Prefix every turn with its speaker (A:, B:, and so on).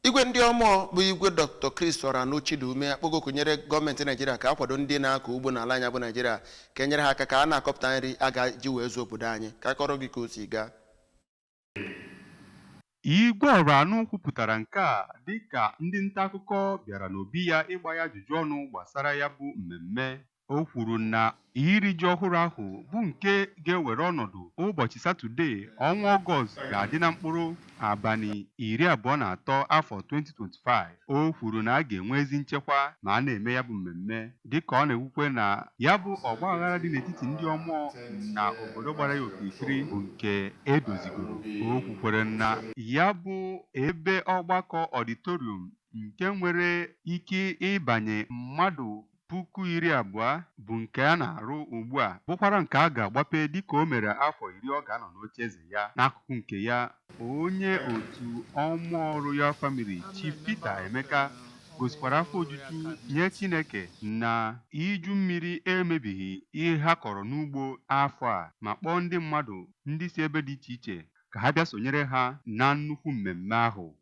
A: Igwe ndị Ọmọọ bụ Igwe Dr. Chris Oranu Chidume akpọgo oku nyere gọọmenti Naijiria ka akwado ndị na-akọ ugbo n'ala anyị bụ Naijiria, ka enyere ha aka ka a na-akọpụta nri a ga-eji wee zụọ obodo anyị. Ka a kọrọ gị ka o si gaa.
B: Igwe Oranu kwupụtara nke a dịka ndị nta akụkọ bịara n'obi ya ịgba ya ajụjụ ọnụ gbasara ya bụ mmemme. O kwuru na iri ji ọhụrụ ahụ bụ nke ga-ewere ọnọdụ ụbọchị Satọde, ọnwa Ọgọst ga-adị na mkpụrụ abalị 23, afọ 2025. O kwuru na a ga-enwe ezi nchekwa ma a na-eme ya bụ mmemme, dịka ọ na-ekwukwe na ya bụ ọgba aghara dị n'etiti ndị Ọmụọ na obodo gbara ya okirikiri bụ nke edozigoro. O kwukwere na ya bụ ebe ọgbakọ auditorium nke nwere ike ịbanye mmadụ 20,000 bụ nke a na-arụ ugbu a, bụkwara nke a ga-agbape dịka o mere afọ 10 ọ ga-anọ n'ocheeze ya. N'akụkụ nke ya, onye otu Ọmụọ Royal Family, Chief Peter Emeka, gosikwara afọ ojuju nye Chineke na iju mmiri emebighị ihe ha kọrọ n'ugbo afọ a, ma kpọọ ndị mmadụ ndị si ebe dị iche iche ka ha bịa sonyere ha na nnukwu mmemme ahụ.